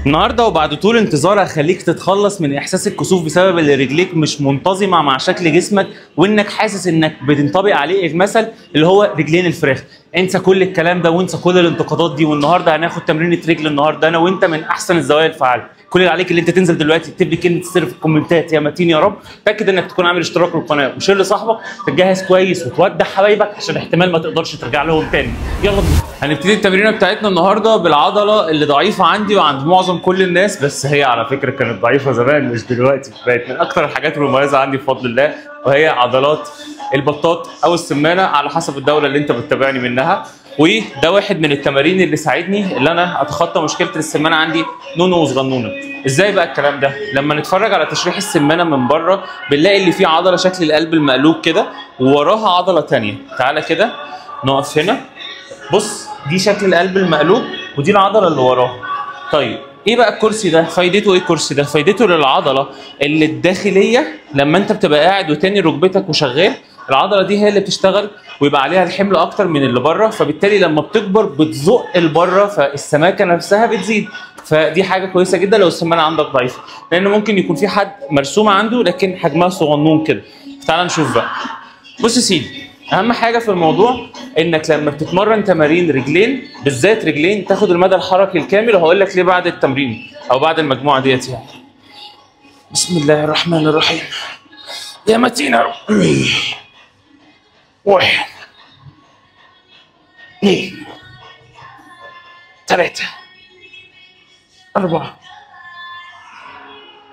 النهارده وبعد طول انتظار هخليك تتخلص من احساس الكسوف بسبب ان رجليك مش منتظمة مع شكل جسمك، وانك حاسس انك بتنطبق عليه المثل اللي هو رجلين الفراخ. انسى كل الكلام ده وانسى كل الانتقادات دي، والنهارده هناخد تمرينه رجل النهارده انا وانت من احسن الزوايا الفعالة. كل اللي عليك اللي انت تنزل دلوقتي تكتب لي كلمة السر في الكومنتات يا متين يا رب. تاكد انك تكون عامل اشتراك للقناة و share لصاحبك، تتجهز كويس وتودع حبايبك عشان احتمال ما تقدرش ترجع لهم تاني. يلا بينا هنبتدي التمرينه بتاعتنا النهارده بالعضله اللي ضعيفة عندي وعند معظم كل الناس، بس هي على فكرة كانت ضعيفة زمان مش دلوقتي، بقت من اكتر الحاجات المميزة عندي بفضل الله، وهي عضلات البطاط او السمانه على حسب الدولة اللي انت بتتابعني منها. وده واحد من التمارين اللي ساعدني اللي انا اتخطى مشكلة السمانه عندي نونو وصغنونه. ازاي بقى الكلام ده؟ لما نتفرج على تشريح السمانه من بره بنلاقي اللي فيه عضلة شكل القلب المقلوب كده ووراها عضلة ثانية. تعالى كده نقف هنا، بص دي شكل القلب المقلوب ودي العضلة اللي وراها. طيب ايه بقى الكرسي ده؟ فايدته ايه الكرسي ده؟ فايدته للعضله اللي الداخلية لما انت بتبقى قاعد وتاني ركبتك وشغال، العضلة دي هي اللي بتشتغل ويبقى عليها الحمل اكتر من اللي بره، فبالتالي لما بتكبر بتزق لبره فالسماكه نفسها بتزيد. فدي حاجة كويسة جدا لو السمانه عندك ضعيفة، لان ممكن يكون في حد مرسومه عنده لكن حجمها صغنون كده. تعال نشوف بقى. بص يا سيدي، اهم حاجة في الموضوع انك لما بتتمرن تمارين رجلين بالذات رجلين تاخد المدى الحركي الكامل، وهقول لك ليه بعد التمرين او بعد المجموعة ديت يعني. بسم الله الرحمن الرحيم. يا متين يا رب. 1 2 3 4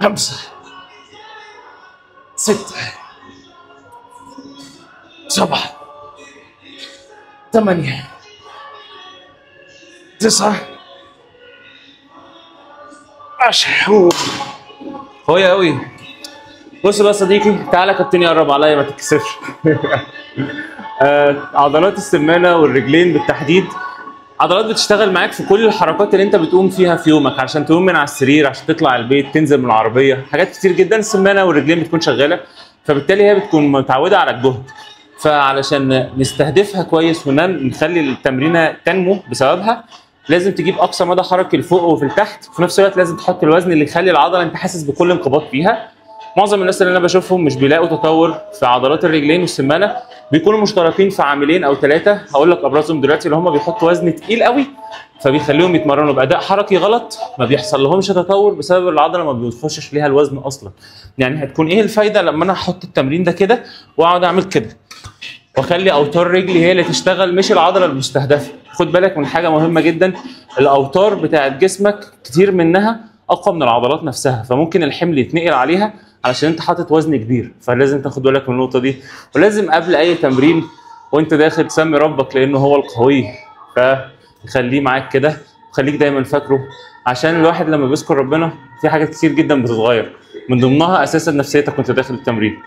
5 6 7 8 9 10. قوية أوي. بص بقى يا صديقي، تعالى كابتن قرب عليا ما تتكسفش. عضلات السمانة والرجلين بالتحديد عضلات بتشتغل معاك في كل الحركات اللي انت بتقوم فيها في يومك، عشان تقوم من على السرير، عشان تطلع البيت، تنزل من العربية، حاجات كتير جدا السمانة والرجلين بتكون شغالة، فبالتالي هي بتكون متعودة على الجهد. فعلشان نستهدفها كويس ونخلي التمرينه تنمو بسببها لازم تجيب اقصى مدى حركي لفوق وفي التحت، وفي نفس الوقت لازم تحط الوزن اللي يخلي العضلة انت حاسس بكل انقباض فيها. معظم الناس اللي انا بشوفهم مش بيلاقوا تطور في عضلات الرجلين والسمانه، بيكونوا مشتركين في عاملين او ثلاثة هقول لك ابرزهم دلوقتي، اللي هم بيحطوا وزن تقيل قوي فبيخليهم يتمرنوا باداء حركي غلط، ما بيحصل لهمش تطور بسبب العضلة ما بيخشش ليها الوزن اصلا. يعني هتكون ايه الفايدة لما انا احط التمرين ده كده واقعد اعمل كده واخلي اوتار رجلي هي اللي تشتغل مش العضلة المستهدفة؟ خد بالك من حاجة مهمة جدا، الاوتار بتاعت جسمك كتير منها اقوى من العضلات نفسها، فممكن الحمل يتنقل عليها علشان انت حاطط وزن كبير، فلازم تاخد بالك من النقطة دي. ولازم قبل اي تمرين وانت داخل تسمي ربك لانه هو القوي، فخليه معاك كده وخليك دايما فاكره، عشان الواحد لما بيذكر ربنا في حاجات كتير جدا بتتغير، من ضمنها اساسا نفسيتك وانت داخل التمرين.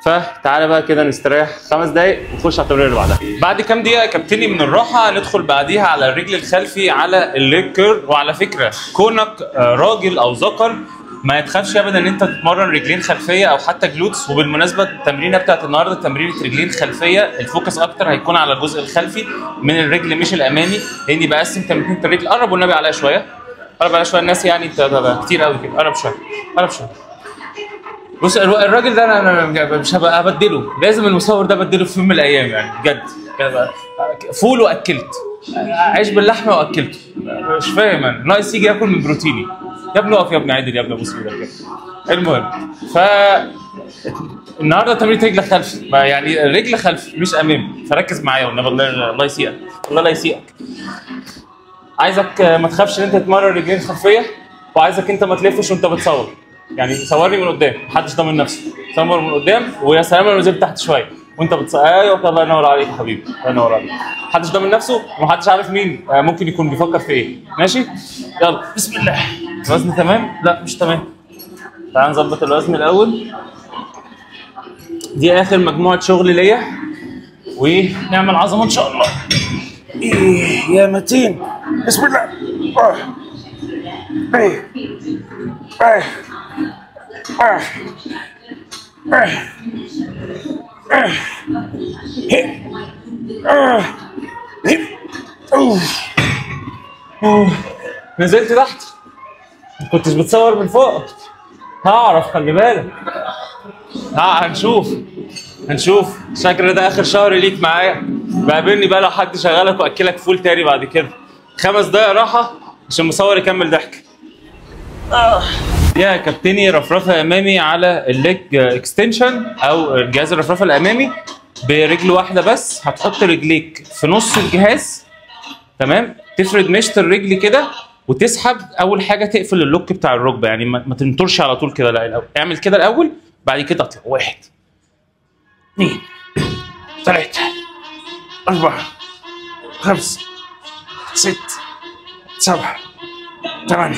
فتعالى بقى كده نستريح 5 دقايق ونخش على التمرين اللي بعدها. بعد كام دقيقة كابتني من الراحة ندخل بعديها على الرجل الخلفي على ال leg curl. وعلى فكرة كونك راجل او ذكر ما تخافش ابدا ان انت تتمرن رجلين خلفية او حتى glutes. وبالمناسبة التمرينه بتاعت النهارده تمرينه رجلين خلفية، ال focus اكتر هيكون على الجزء الخلفي من الرجل مش الامامي، لاني بقسم تمرينه الرجل. قرب والنبي عليا شوية، قرب عليا شوية الناس يعني انت كتير قوي كده، قرب شوية قرب شوية. بص الراجل ده انا مش هبقى ابدله، لازم المصور ده ابدله في يوم من الايام يعني بجد. فول واكلت عيش باللحمه واكلته، مش فاهم انا، ناقص يجي ياكل من بروتيني. يا ابني اقف يا ابني عدل يا ابني ابوس ايدك كده. المهم ف النهارده تمرين رجل خلفي، يعني رجل خلفي مش امامي، فركز معايا والنبي. الله يسيئك، الله لا يسيئك. عايزك ما تخافش ان انت تتمرن رجلين خلفية، وعايزك انت ما تلفش وانت بتصور، يعني صورني من قدام، محدش ضامن نفسه، صور من قدام ويا سلام لو نزلت تحت شوية وانت بتصور. ايوه الله ينور عليك يا حبيبي، الله ينور عليك. محدش ضامن نفسه ومحدش عارف مين ممكن يكون بيفكر في ايه. ماشي؟ يلا بسم الله. الوزن تمام؟ لا مش تمام. تعال نظبط الوزن الاول. دي اخر مجموعة شغل ليا ونعمل عظمه ان شاء الله. ايه يا متين، بسم الله. ايه ايه ايه ايه. نزلت تحت. كنتش بتصور من فوق؟ هعرف، خلي بالك. هنشوف هنشوف. شكل ده اخر شهر ليك معايا. بقابلني بقى لو حد شغلك واكلك فول تاني بعد كده. 5 دقايق راحة عشان مصور يكمل ضحك. يا كابتني رفرفه امامي على ال leg extension او الجهاز الرفرفه الامامي برجل واحدة بس. هتحط رجليك في نص الجهاز، تمام؟ تفرد مشط الرجل كده وتسحب. اول حاجة تقفل ال lock بتاع الركبة، يعني ما تنطرش على طول كده، لا الاول اعمل كده الاول، بعد كده اطلع. 1 2 3 4 5 6 7 8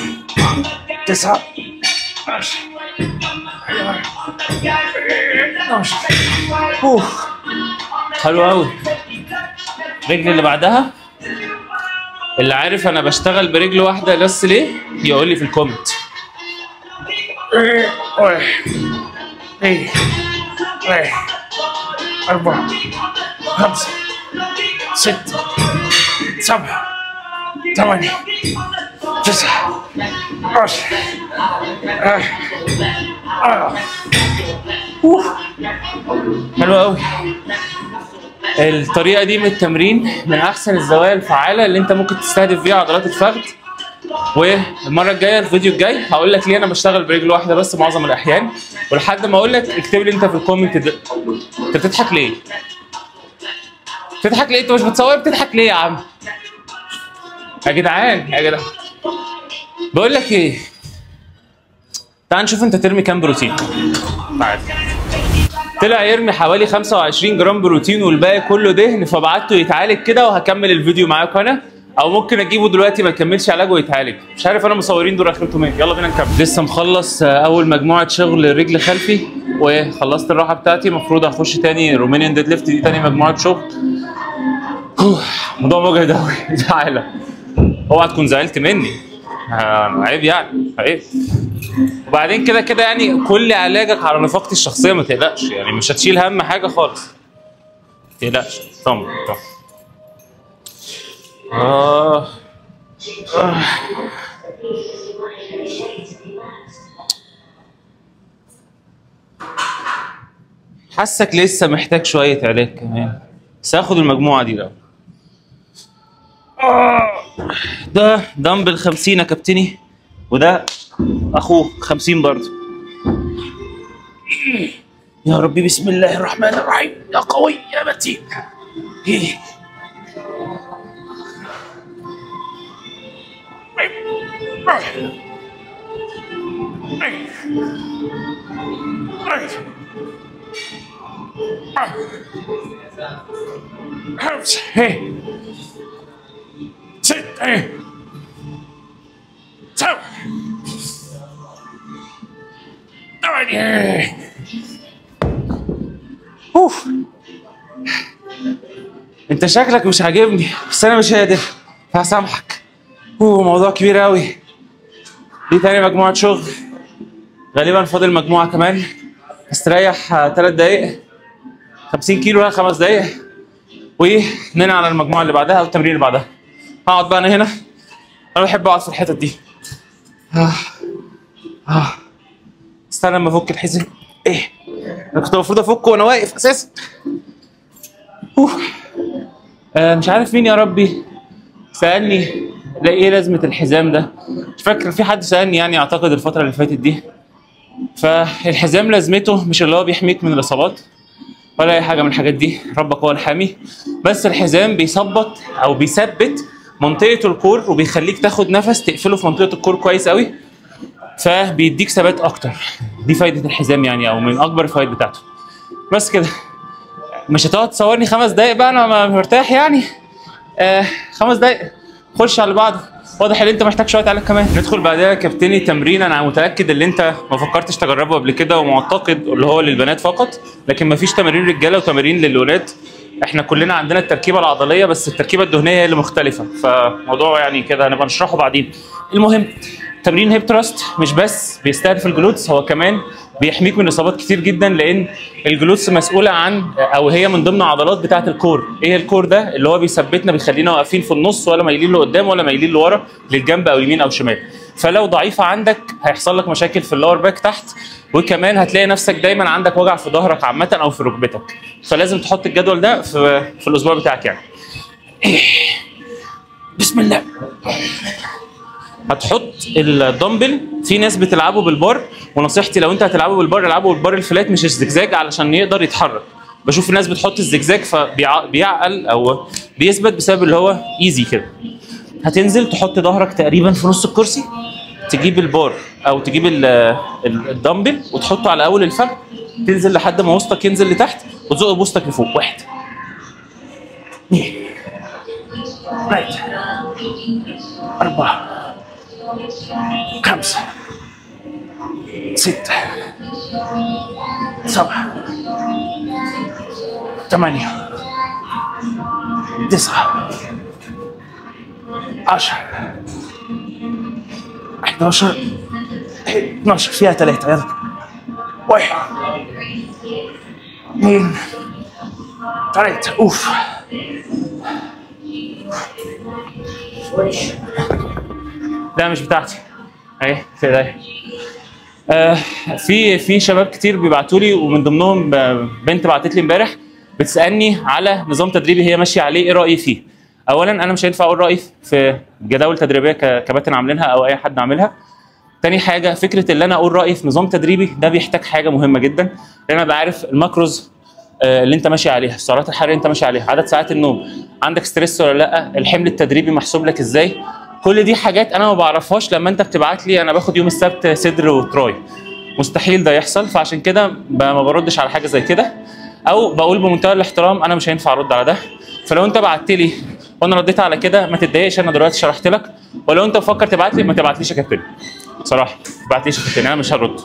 9 10 11. اوف حلو قوي. الرجل اللي بعدها، اللي عارف انا بشتغل برجل واحدة بس ليه يقول لي في ال comment. 1 2 3 4 5 6 7 8 9 10. حلو قوي. الطريقة دي من التمرين من احسن الزوايا الفعالة اللي انت ممكن تستهدف بيها عضلات الفخذ. والمرة الجاية الفيديو الجاي هقول لك ليه انا بشتغل برجل واحدة بس معظم الاحيان. ولحد ما اقول لك اكتب لي انت في ال comment ده. انت بتضحك ليه؟ بتضحك ليه؟ انت مش بتصور، بتضحك ليه يا عم؟ يا جدعان يا جدعان بقول لك ايه، تعال نشوف انت ترمي كام بروتين. تعال. طلع يرمي حوالي 25 جرام بروتين والباقي كله دهن، فبعته يتعالج كده وهكمل الفيديو معاكم انا، او ممكن اجيبه دلوقتي ما يكملش علاجه ويتعالج، مش عارف انا مصورين دول اخرتهم ايه. يلا بينا نكمل. لسه مخلص اول مجموعة شغل رجل خلفي وخلصت الراحة بتاعتي، المفروض اخش تاني Romanian deadlift، دي تاني مجموعة شغل. موضوع مجهد قوي. تعالى اوعى تكون زعلت مني، عيب يعني، عيب. وبعدين كده كده يعني كل علاجك على نفقتي الشخصية، ما تقلقش يعني، مش هتشيل هم حاجة خالص، ما تقلقش. طمن طمن. حاسك لسه محتاج شوية علاج كمان، بس هاخد المجموعة دي الاول. ده دمبل 50 يا كابتني، وده اخوه 50 برضه. يا ربي بسم الله الرحمن الرحيم، يا قوي يا متين. 5 6 7 8. اوف انت شكلك مش عاجبني، بس انا مش قادر، هسامحك. اوه موضوع كبير قوي. دي تاني مجموعة شغل، غالبا فاضل مجموعة كمان. استريح 3 دقايق، 50 كيلو 5 دقايق، وننقل على المجموعة اللي بعدها او التمرين اللي بعدها. هقعد بقى انا هنا، انا بحب اقعد في الحتت دي. استنى لما افك الحزام. ايه انا كنت المفروض افكه وانا واقف اساسا. مش عارف مين يا ربي سالني لا ايه لازمه الحزام ده، مش فاكر، في حد سالني يعني اعتقد الفترة اللي فاتت دي. فالحزام لازمته مش اللي هو بيحميك من الاصابات ولا اي حاجة من الحاجات دي، ربك هو الحامي، بس الحزام بيثبط او بيثبت منطقة ال core وبيخليك تاخد نفس تقفله في منطقة ال core كويس قوي، فبيديك ثبات اكتر. دي فايده الحزام يعني، او من اكبر الفوائد بتاعته. بس كده، مش هتقعد تصورني 5 دقايق بقى، انا مرتاح يعني. 5 دقايق، خش على بعض. واضح ان انت محتاج شوية علاج كمان. ندخل بعدها يا كابتني تمرين انا متاكد ان انت ما فكرتش تجربه قبل كده، ومعتقد اللي هو للبنات فقط، لكن ما فيش تمارين رجاله وتمارين للولاد. احنا كلنا عندنا التركيبة العضلية، بس التركيبة الدهنية هي اللي مختلفة، فموضوع يعني كده هنبقى نشرحه بعدين. المهم تمرين hip thrust مش بس بيستهدف ال glutes، هو كمان بيحميك من اصابات كتير جدا، لان ال glutes مسؤولة عن او هي من ضمن عضلات بتاعه ال core. ايه ال core ده؟ اللي هو بيثبتنا، بيخلينا واقفين في النص، ولا مايلين لقدام ولا مايلين لورا، للجنب او يمين او شمال. فلو ضعيفة عندك هيحصل لك مشاكل في ال lower back تحت، وكمان هتلاقي نفسك دايما عندك وجع في ظهرك عامة او في ركبتك. فلازم تحط الجدول ده في الاسبوع بتاعك يعني. بسم الله. هتحط الدمبل، في ناس بتلعبه بالبار، ونصيحتي لو انت هتلعبه بالبار العبه بال bar ال flat مش الزجزاج علشان يقدر يتحرك. بشوف الناس بتحط الزجزاج فبيعقل او بيثبت بسبب اللي هو easy كده. هتنزل تحط ظهرك تقريبا في نص الكرسي، تجيب البار او تجيب الدمبل وتحطه على اول الفخذ، تنزل لحد ما وسطك ينزل لتحت وتزق بوسطك لفوق. 1 2 3 4 5 6 7 8 9 10 11 12، فيها 3. يلا 1 2 3. اوف. لا مش بتاعتي اهي في ايديا. في شباب كتير بيبعتوا لي، ومن ضمنهم بنت بعتت لي امبارح بتسالني على نظام تدريبي هي ماشية عليه، ايه رايي فيه؟ اولا انا مش هينفع اقول رايي في جداول تدريبية كباتن عاملينها او اي حد عاملها. تاني حاجة، فكرة اللي انا اقول رايي في نظام تدريبي ده بيحتاج حاجة مهمة جدا، لان انا بعرف ال macros اللي انت ماشي عليها، السعرات الحرارية اللي انت ماشي عليها، عدد ساعات النوم، عندك stress ولا لا، الحمل التدريبي محسوب لك ازاي. كل دي حاجات انا ما بعرفهاش لما انت بتبعت لي انا باخد يوم السبت صدر و tri، مستحيل ده يحصل. فعشان كده ما بردش على حاجة زي كده، او بقول بمنتهى الاحترام انا مش هينفع ارد على ده. فلو انت بعت لي وانا رديت على كده ما تتضايقش، انا دلوقتي شرحت لك. ولو انت بفكر تبعت لي ما تبعتليش يا كابتن، صراحة ما تبعتليش يا كابتن، انا مش هرد.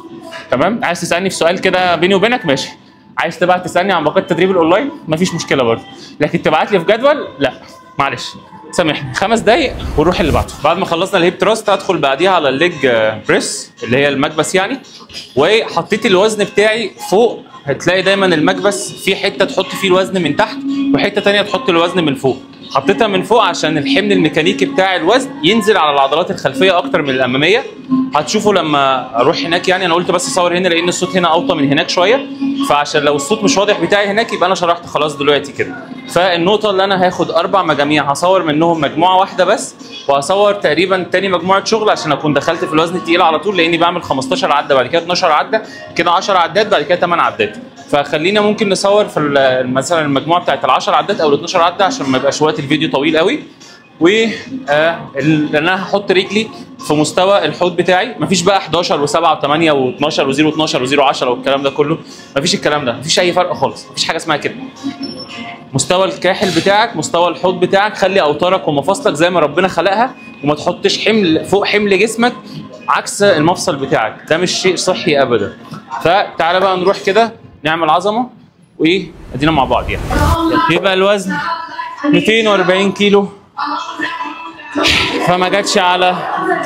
تمام؟ عايز تسالني في سؤال كده بيني وبينك ماشي، عايز تبعت تسالني عن باقات التدريب الاونلاين مفيش مشكلة برضه، لكن تبعت لي في جدول لا معلش سامحني. 5 دقايق ونروح اللي بعده. بعد ما خلصنا ال hip thrust هدخل بعديها على ال leg press اللي هي المكبس يعني، وحطيت الوزن بتاعي فوق. هتلاقي دايما المكبس في حتة تحط فيه الوزن من تحت وحتة ثانية تحط الوزن من فوق. حطيتها من فوق عشان الحمل الميكانيكي بتاع الوزن ينزل على العضلات الخلفية اكتر من الامامية. هتشوفوا لما اروح هناك يعني، انا قلت بس اصور هنا لان الصوت هنا اوطى من هناك شوية، فعشان لو الصوت مش واضح بتاعي هناك يبقى انا شرحت خلاص دلوقتي كده. فالنقطه اللي انا هاخد 4 مجاميع هصور منهم مجموعة واحدة بس، وهصور تقريبا تاني مجموعة شغل عشان اكون دخلت في الوزن التقيل على طول، لاني بعمل 15 عده بعد كده 12 عده كده 10 عدات بعد كده 8 عدات. فخلينا ممكن نصور في مثلا المجموعة بتاعت ال 10 عدات او ال 12 عده عشان ما يبقاش وقت الفيديو طويل قوي. و لان انا هحط رجلي في مستوى الحوض بتاعي، مفيش بقى 11 و7 و8 و12 و0 و12 و0 10 والكلام ده كله، مفيش الكلام ده، مفيش اي فرق خالص، مفيش حاجة اسمها كده. مستوى الكاحل بتاعك، مستوى الحوض بتاعك، خلي اوتارك ومفاصلك زي ما ربنا خلقها، وما تحطش حمل فوق حمل جسمك عكس المفصل بتاعك، ده مش شيء صحي ابدا. فتعالى بقى نروح كده نعمل عظمه وايه، ادينا مع بعض يعني. يبقى الوزن 240 كيلو، فما جاتش على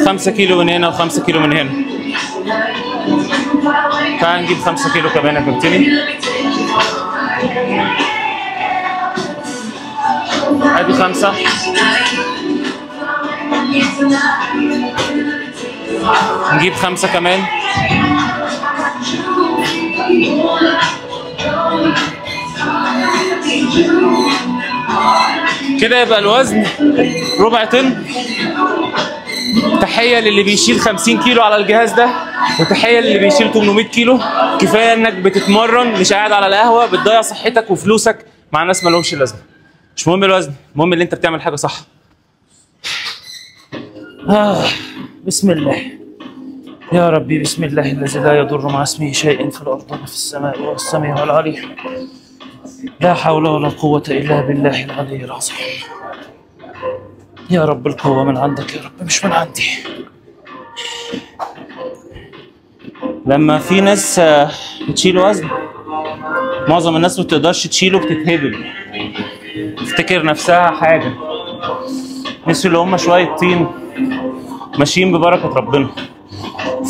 5 كيلو من هنا و5 كيلو من هنا. تعال نجيب 5 كيلو كمان يا كابتني. ادي 5، نجيب 5 كمان. كده يبقى الوزن ربع طن. تحية للي بيشيل 50 كيلو على الجهاز ده، وتحية للي بيشيل 800 كيلو. كفاية انك بتتمرن مش قاعد على القهوة بتضيع صحتك وفلوسك مع ناس ما لهمش لازمة. مش مهم الوزن، المهم اللي انت بتعمل حاجة صح. بسم الله يا ربي، بسم الله الذي لا يضر مع اسمه شيء في الأرض ولا في السماء وهو السميع العليم. لا حول ولا قوة إلا بالله العلي العظيم. يا رب القوة من عندك يا رب، مش من عندي. لما في ناس بتشيل وزن، معظم الناس ما بتقدرش تشيله، بتتهبل، تفتكر نفسها حاجة. نسوا اللي هم شوية طين ماشيين ببركة ربنا.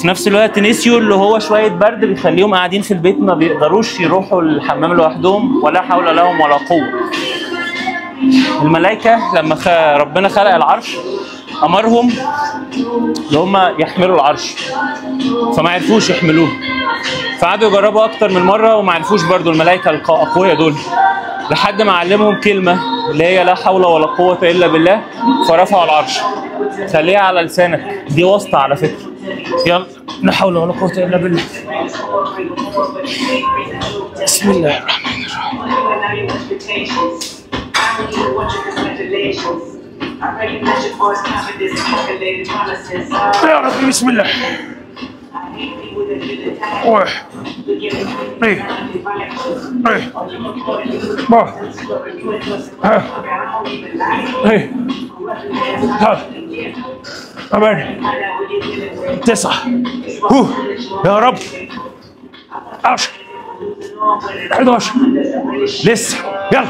وفي نفس الوقت نسيوا اللي هو شوية برد بيخليهم قاعدين في البيت ما بيقدروش يروحوا الحمام لوحدهم، ولا حول لهم ولا قوة. الملائكة لما ربنا خلق العرش امرهم اللي هم يحملوا العرش، فما عرفوش يحملوه، فقعدوا يجربوا اكتر من مرة وما عرفوش برضو الملائكة الاقوياء دول، لحد ما علمهم كلمة اللي هي لا حول ولا قوة الا بالله، فرفعوا العرش. خليها على لسانك، دي واسطه على فكرة. يلا، لا حول ولا قوة الا بالله. بسم الله الرحمن الرحيم. يا ربي بسم الله. 1 2 3 4 5 6 8 9 يا رب 10 11 لسه، يلا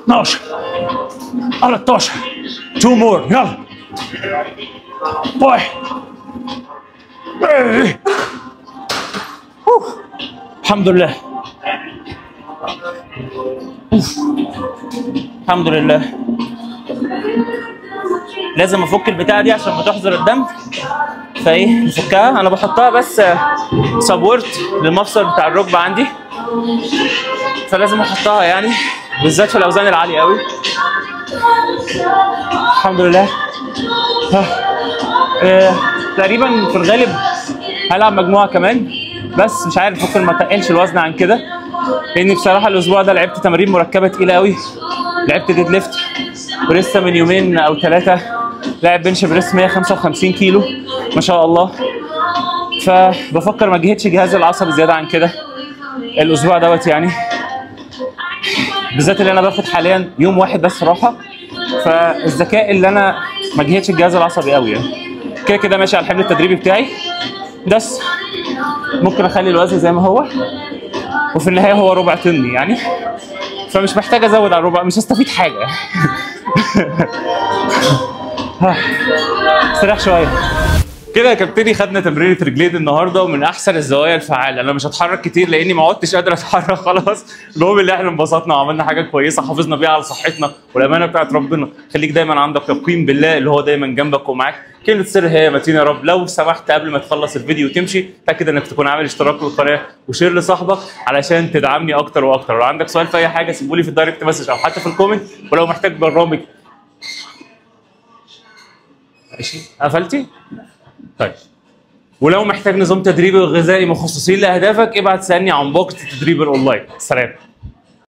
12 13 2 more، يلا 1. الحمد لله. الحمد لله. لازم افك البتاعه دي عشان ما تحظر الدم، فايه نفكها. انا بحطها بس support للمفصل بتاع الركبة عندي، فلازم احطها يعني بالذات في الاوزان العالية قوي. الحمد لله. تقريبا في الغالب هلعب مجموعة كمان، بس مش عارف ممكن ما تقلش الوزن عن كده، لان بصراحة الاسبوع ده لعبت تمارين مركبة تقيلة قوي. لعبت deadlift، ولسه من يومين او 3 لاعب bench press 155 كيلو ما شاء الله. فبفكر ما اجهدش جهازي العصبي زيادة عن كده الاسبوع دوت يعني، بالذات اللي انا باخد حاليا يوم واحد بس راحة، فالذكاء اللي انا ما اجهدش الجهاز العصبي قوي يعني. كده كده ماشي على الحمل التدريبي بتاعي، بس ممكن اخلي الوزن زي ما هو، وفي النهاية هو ربع طن يعني، فمش محتاج ازود على الربع، مش هستفيد حاجة. استريح شوية كده يا كابتني. خدنا تمرينة رجلين النهارده ومن احسن الزوايا الفعالة. انا مش هتحرك كتير لاني ما عدتش قادر اتحرك خلاص. المهم اللي احنا انبسطنا وعملنا حاجة كويسة حافظنا بيها على صحتنا والامانة بتاعت ربنا. خليك دايما عندك يقين بالله اللي هو دايما جنبك ومعاك. كلمة سر هي متين يا رب. لو سمحت قبل ما تخلص الفيديو وتمشي تاكد انك تكون عامل اشتراك للقناة و share لصاحبك علشان تدعمني اكتر واكتر. لو عندك سؤال في اي حاجة سيبولي في ال direct message او حتى في ال comment. ولو محتاج برامج ماشي قفلتي؟ طيب، ولو محتاج نظام تدريبي وغذائي مخصصين لاهدافك ابعت سألني عن باقة التدريب الاونلاين. سلام.